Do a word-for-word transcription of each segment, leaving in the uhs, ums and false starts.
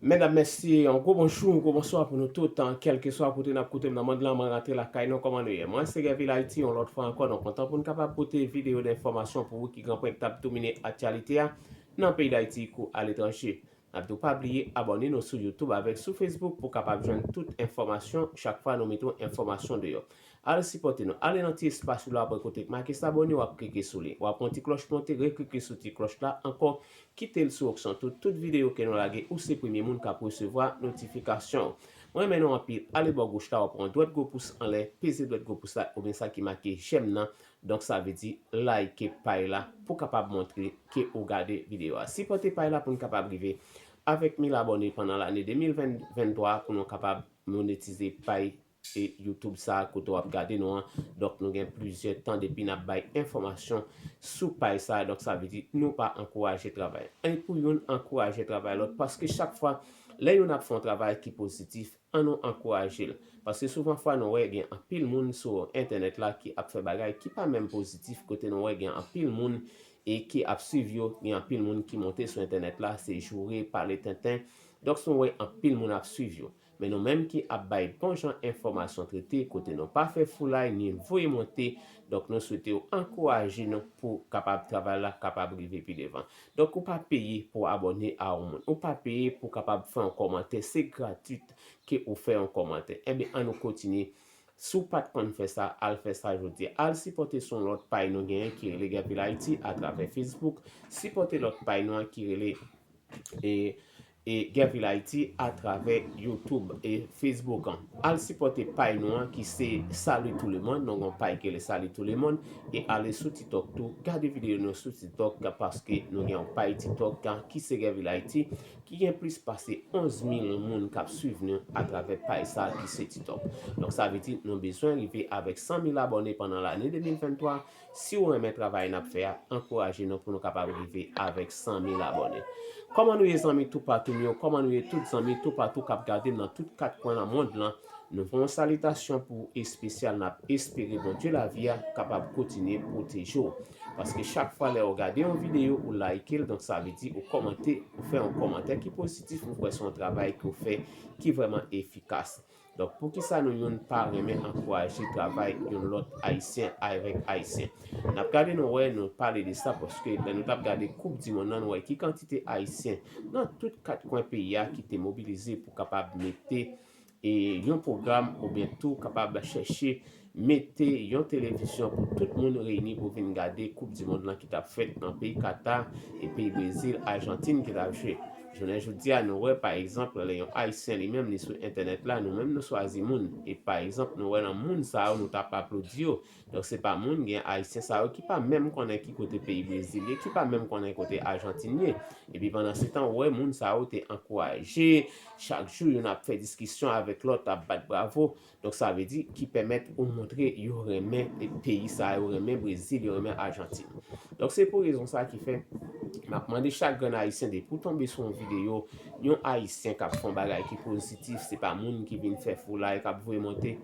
Medam, mesye, yon gwo bonjou, yon gwo bonswa pou nou tout, kèlkeswa kote n ap koute m nan mond lan, mwen rantre lakay nou, kòman nou ye? Mwen se Gèvil Ayiti, yon lòt fwa ankò, nou kontan pou n kapab pote videyo d enfòmasyon pou ou ki gen pwen k t ap domine aktyalite a nan peyi Dayiti kou aletranje. N ap di w pa bliye abòne nou sou YouTube avèk sou Facebook pou w kapab jwenn tout enfòmasyon chak fwa nou mete yon enfòmasyon deyò. Al sipòte nou, ale nan ti espas ou la apre kote k make s abòne, w ap klike sou li. W ap wè yon ti klòch monte, reklike sou ti klòch la ankò, kite l sou opsyon tout. Tout videyo ke nou lage, ou se premye moun k ap resevwa notifikasyon. Mwen renmen nou anpil, ale bò goch la, w ap wè yon dwèt gwo pous anlè, peze dwèt gwo pous la, oubyen sa ki make jèm nan, donk sa vle di like paj la pou kapab montre ke ou gade videyo a. Sipòte paj la pou n kapab rive avèk mil abòne pandan lane de mil venntwa pou nou kapab monetize paj e YouTube sa kote w ap gade nou an. Donk nou gen plizyè tan depi n ap bay enfòmasyon sou paj sa, donk sa vle di nou pa ankouraje travay. E pou youn ankouraje travay lòt, paske chak fwa lè youn ap fè yon travay ki pozitif, an nou ankouraje l. Paske souvan fwa nou wè gen anpil moun sou entènèt la ki ap fè bagay ki pa menm pozitif, kote nou wè gen anpil moun e ki ap swiv yo, gen anpil moun ki monte sou entènèt la, se joure, pale tenten. Donk si nou wè anpil moun ap swiv yo. Men nou menm ki ap bay bon jan enfòmasyon trete, kote nou pa fè foulay ni voye monte, donk nou swete w ankouraje nou pou kapab travay la kapab rive pi devan. Donk ou pa peye pou abòne a yon moun. Ou pa peye pou kapab fè yon kòmantè. Se gratwit ke ou fè yon kòmantè. Ebyen, an nou kontinye. Si w pa t konn fè sa, al fè sa jodi a. Al sipòte sou yon lòt paj nou genyen ki rele Gèvil Ayiti atravè Facebook. Sipòte lòt paj nou an ki rele e, e Gèvil Ayiti atravè YouTube e Facebook an. Al sipòte paj nou an ki se Salut tout le monde. Nou gen yon paj ki rele Salut tout le monde. E ale sou TikTok tou. Gade videyo nou sou TikTok, paske nou gen yon paj TikTok ki se Gèvil Ayiti, ki gen plis pase onz mil moun k ap swiv nou atravè paj sa ki se TikTok. Donk sa vle di nou bezwen rive avèk san mil abòne pandan lane de mil venntwa. Si w renmen travay n ap fè a, ankouraje nou pou nou kapab rive avèk san mil abòne. Kòman nou ye zanmi toupatou m yo? Kòman nou ye tout zanmi toupatou k ap gade m nan tout kat kwen nan mond lan? Nou fè yon salitasyon pou ou espesyal, n ap espere Bondye lavi a kapab kontinye pwoteje w. Paske chak fwa lè w gade yon videyo, ou like l, donk sa vle di ou kòmante, ou fè yon kòmantè ki pozitif, ou kwè se yon travay ke w fè ki vrèman efikas. Donk poukisa nou youn pa renmen ankouraje travay yon lòt Ayisyen avèk Ayisyen? N ap gade nou wè, nou pale de sa paske lè nou t ap gade Koup di Mond lan, nou wè ki kantite Ayisyen nan tout kat kwen peyi a ki te mobilize pou kapab mete e yon pwogram oubyen tou kapab chèche mete yon televizyon pou tout moun reyini pou vin gade Koup di Mond lan ki t ap fèt nan peyi Kata e peyi Brezil, Ajantin ki t ap jwe. Jounen jodi a, nou wè, pa egzanp, lè yon Ayisyen li menm li sou entènèt la, nou menm nou chwazi moun. E pa egzanp, nou wè nan moun sa yo, nou t ap aplodi yo. Donk se pa moun, gen Ayisyen sa yo ki pa menm konnen ki kote peyi Brezil ye, ki pa menm konnen kote Ajantin ye. Epi pandan se tan, ou wè moun sa yo te ankouraje, chak jou youn ap fè diskisyon avèk lòt, ap bat bravo. Donk sa vle di ki pèmèt ou montre yo renmen peyi sa, yo renmen Brezil, yo renmen Ajantin. Donk se pou rezon sa ki fè m ap mande chak grenn Ayisyen depi w tonbe sou yon videyo, yon Ayisyen k ap fè yon bagay ki pozitif, se pa moun ki vin fè foulay, k ap voye monte.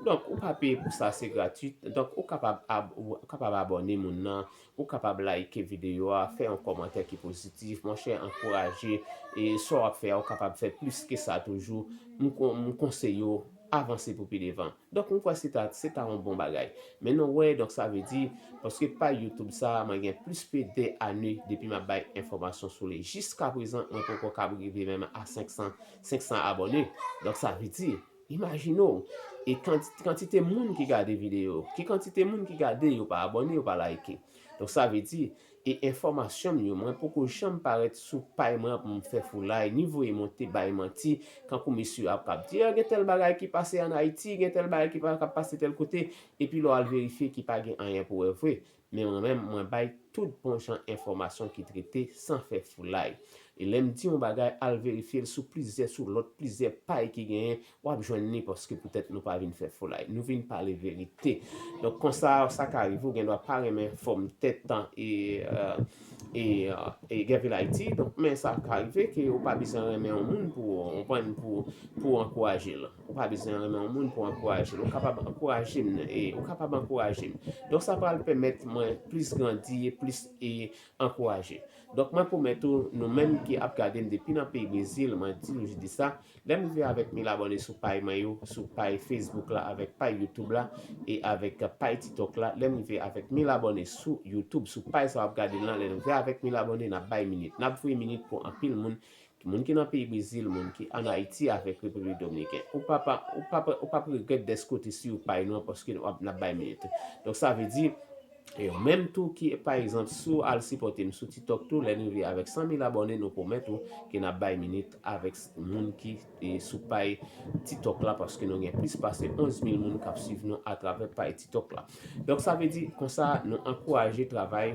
Donk ou pa peye pou sa, se gratwit. Donk ou kapab ab, ou kapab abòne moun nan, ou kapab like videyo a, fè yon kòmantè ki pozitif, monchè, ankouraje, e sa w ap fè a, ou kapab fè plis ke sa toujou. M kon-, m konseye w avanse pou pi devan. Donk m kwè se ta, se ta yon bon bagay. Men nou wè, donk sa vle di, paske paj YouTube sa, mwen gen plis ke de ane depi m ap bay enfòmasyon sou li. Jiska prezan, mwen poko kab rive menm a senk san, senk san abòne. Donk sa vle di, imajine w, e kanti-, kantite moun ki gade videyo, ki kantite moun ki gade, yo pa abòne, yo pa like. Donk sa vle di, e enfòmasyon m yo, mwen poko janm parèt sou pay mwen pou m fè foulay, ni voye monte bay manti, kankou mesye yo ap kab di, "Ah, gen tèl bagay ki pase ann Ayiti, gen tèl bagay ki pa, k ap pase tèl kote," epi lè w al verifye ki pa gen anyen pou wè vre. Men mwen menm, mwen bay tout bon jan enfòmasyon ki trete san fè foulay. E lè m di yon bagay, al verifye l sou plizyè, sou lòt plizyè pay ki genyen, w ap jwenn li paske poutèt nou pa vin fè foulay. Nou vin pale verite. Donk konsa, sa ka rive, ou gen dwa pa renmen fòm tèt an e, e, e Gèvil Ayiti. Donk, men sa ka rive ke ou pa bezwen renmen yon moun pou, konprann, pou, pou ankouraje l. Ou pa bezwen renmen yon moun pou ankouraje l. Ou kapab ankouraje m, e ou kapab ankouraje m. Donk sa pral pèmèt mwen plis grandi, plis e ankouraje. Donk mwen pwomèt ou, nou menm ki ap gade m depi nan peyi Brezil, mwen di nou jodi sa, lè m rive avèk mil abòne sou pay mwen yo, sou pay Facebook la, avèk pay YouTube la, e avèk pay TikTok la, lè m rive avèk mil abòne sou YouTube, sou pay sa w ap gade l lan, lè n rive avèk mil abòne, n ap bay minit. N ap voye minit pou anpil moun, moun ki nan peyi Brezil, moun ki ann Ayiti avèk Repiblik Dominiken. Ou pa, pa, ou pa, ou p ap regrèt dèske w te swiv pay nou an paske n ap, n ap bay minit. Donk, sa vle di, e ou menm tou ki, pa egzanp, si w al sipòte m sou TikTok tou, lè n rive avèk san mil abòne, nou pwomèt ou ke n ap bay minit avèk s- moun ki e sou pay TikTok la, paske nou gen plis pase onz mil moun k ap swiv nou atravè pay TikTok la. Donk, sa vle di, konsa, nou ankouraje travay,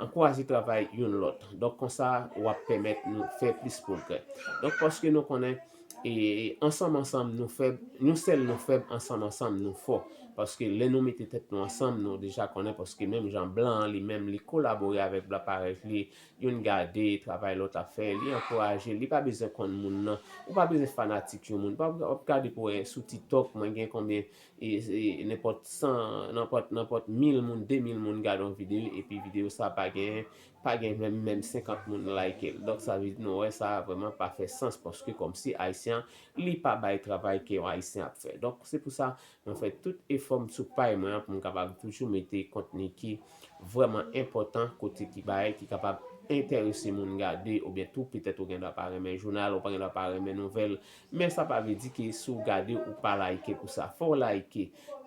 ankouraje travay youn lòt. Donk, konsa, w ap pèmèt nou fè plis pwogrè. Donk, paske nou konnen, e, ansanm, ansanm, nou fèb, nou sèl, nou fèb, ansanm, ansanm, nou fò. Paske lè nou mete tèt nou ansanm, nou deja konnen, paske menm jan blan an, li menm, li kolabore avèk blan parèy li, youn gade travay lòt ap fè, li ankouraje, li pa bezwen konn moun nan. Ou pa bezwen fanatik yon moun. Pa, w ap gade pou wè sou TikTok, mwen gen konbyen, e, e, nenpòt san, nenpòt, nenpòt mil moun, de mil moun gade yon videyo, epi videyo sa pa gen, pa gen menm, menm senkant moun like l. Donk, sa vle di, nou wè sa vrèman pa fè sans, paske kòmsi Ayisyen an, li pa bay travay ke yon Ayisyen ap fè. Donk, se pou sa, mwen fè tout efò m sou pay mwen an pou m kapab toujou mete kontni ki vrèman enpòtan, kote ki bagay ki kapab enterese moun gade, oubyen tou petèt ou gen dwa pa renmen jounal, ou pa gen dwa pa renmen nouvèl, men sa pa vle di ke si w gade ou pa like pou sa. Fò w like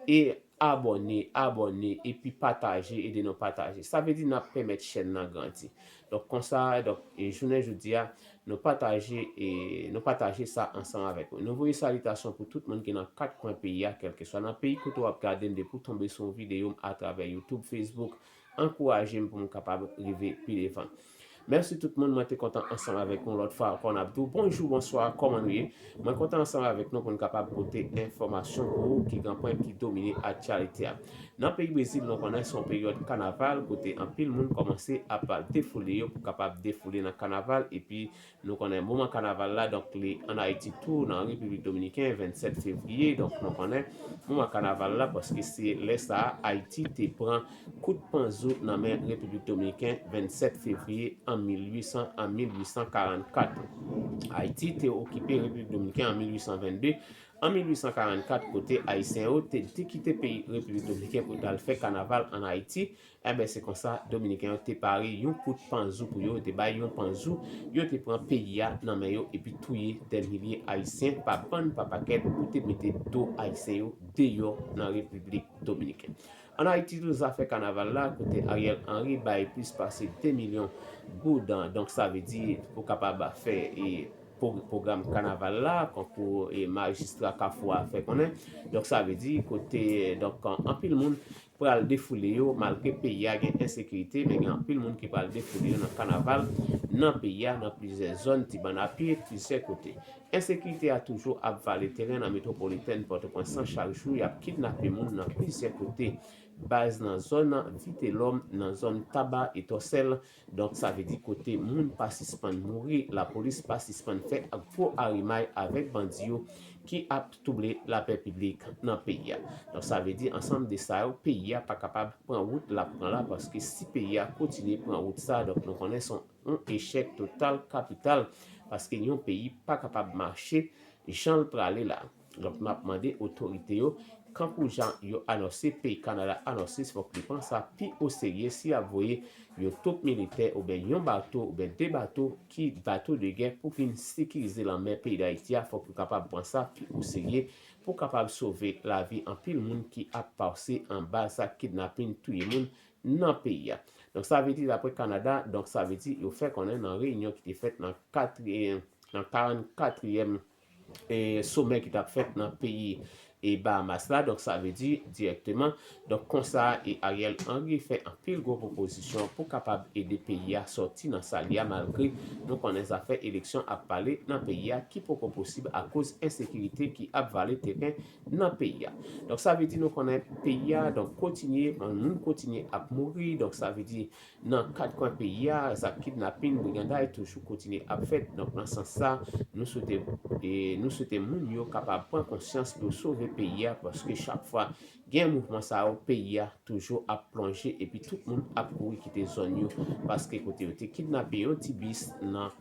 e abòne, abòne, epi pataje, ede nou pataje. Sa vle di n ap pèmèt chèn nan grandi. Donk, konsa, donk, e jounen jodi a, nou pataje, e nou pataje sa ansanm avèk nou. Nou voye salitasyon pou tout moun ki nan kat kwen peyi a, kèlkeswa nan peyi kote w ap gade m, depi w tonbe sou yon videyo m atravè YouTube, Facebook, ankouraje m pou m kapab rive pi devan. Mèsi tout moun, mwen te kontan ansanm avèk nou lòt fwa ankò, n ap di w bonjou, bonswa, kòman nou ye? Mwen kontan ansanm avèk nou pou n kapab pote enfòmasyon pou ou ki gen pwen ki domine aktyalite a. Nan peyi Brezil, nou konnen se yon peryòd kanaval kote anpil moun kòmanse ap defoule yo pou kapab defoule nan kanaval, epi nou konnen moman kanaval la, donk, li ann Ayiti tou, nan Repiblik Dominikèn, vennsèt fevriye. Donk, nou konnen moman kanaval la, paske se lè sa a, Ayiti te pran kout panzou nan men Repiblik Dominikèn, vennsèt fevriye an mil uit san, an mil uit san karannkat. Ayiti te okipe Repiblik Dominikèn an mil uit san vennde, an mil uit san karannkat, kote Ayisyen yo te, te kite peyi Repiblik Dominikèn pou t al fè kanaval ann Ayiti. Enben, se konsa, Dominiken yo te pare yon kout panzou pou yo, yo te bay yon panzou, yo te pran peyi a nan men yo epi touye dè milye Ayisyen pa bann, pa pakèt, pou te mete do Ayisyen yo deyò nan Repiblik Dominikèn. Ann Ayiti tou, zafè kanaval la, kote Ariel Henry bay plis pase de milyon goud, donk sa vle di pou kapab fè, e, pwo-, pwogram kanaval la, konkou, e, majistra Kafou a fè konnen. Donk sa vle di kote, donk, anpil moun pral defoule yo, malgre peyi a gen ensekirite, men gen anpil moun ki pral defoule yo nan kanaval nan peyi a, nan plizyè zòn, ti bann apye, plizyè kote. Ensekirite a toujou ap vale teren nan metwopolitèn Pòtoprens lan chak jou, y ap kidnape moun nan plizyè kote. Baz nan zòn Vitelòm, nan zòn Taba e Tòsèl, donk sa vle di kote moun pa sispann mouri, lapolis pa sispann fè gwo arimay avèk bandi yo ki ap twouble lapè piblik nan peyi a. Donk sa vle di ansanm de sa yo, peyi a pa kapab pran wout l ap pran la, paske si peyi a kontinye pran wout sa, donk nou konnen se yon echèk total kapital, paske yon peyi pa kapab mache jan l prale la. Donk, m ap mande otorite yo, kankou jan yo anonse, peyi Kanada anonse, fòk li pran sa pi o serye si y ap voye yon twoup militè oubyen yon bato oubyen de bato, ki bato de gè, pou vin sekirize lanmè peyi Dayiti a, fòk yo kapab pran sa pi o serye pou kapab sove lavi anpil moun ki ap pase anba zak kidnapin, touye moun nan peyi a. Donk, sa vle di, dapre Kanada, donk, sa vle di, yo fè konnen nan reyinyon ki te fèt nan katriyèm, nan karannkatriyèm, e, somè ki t ap fèt nan peyi, e, Bahamas la. Donk, sa vle di, dirèkteman, donk, konsa, e, Ariel Henry fè anpil gwo pwopozisyon pou kapab ede peyi a sòti nan sa li a, malgre nou konnen zafè eleksyon ap pale nan peyi a ki poko posib akoz ensekirite ki ap vale teren nan peyi a. Donk, sa vle di nou konnen peyi a, donk, kontinye, moun kontinye ap mouri. Donk, sa vle di nan kat kwen peyi a, zak kidnapin, briganday toujou kontinye ap fèt. Donk, nan sans sa, nou swete, e, nou swete moun yo kapab pran konsyans pou yo sove peyi a, paske chak fwa gen mouvman sa yo, peyi a toujou ap plonje, epi tout moun ap kouri kite zòn yo, paske kote yo te kidnape yon ti bis nan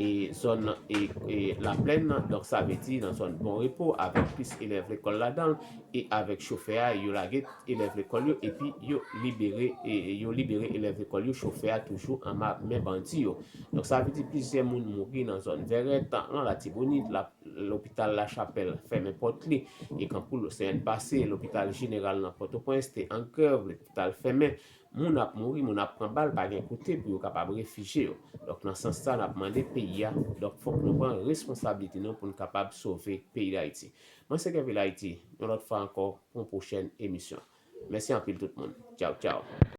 e zòn e, e Laplèn, donk sa vle di nan zòn Bon Repo, avèk plis elèv lekòl ladan l, e avèk chofè a, yo lage elèv lekòl yo, epi yo libere, e yo libere elèv lekòl yo, chofè a toujou anba men bandi yo. Donk sa vle di plizyè moun mouri nan zòn Vèrèt, nan Latibonit, la, lopital Lachapèl fèmen pòt li, e kankou semèn pase, lopital jeneral nan Pòtoprens te an grèv, lopital fèmen, moun ap mouri, moun ap pran bal, pa gen kote pou yo kapab refijye yo. Donk nan sans sa, n ap mande peyi a, donk fòk nou pran responsablite nou pou n kapab sove peyi Dayiti. Mwen se Kevin Ayiti, yon lòt fwa ankò pou yon pwochèn emisyon. Mèsi anpil tout moun. Tchaw, tchaw.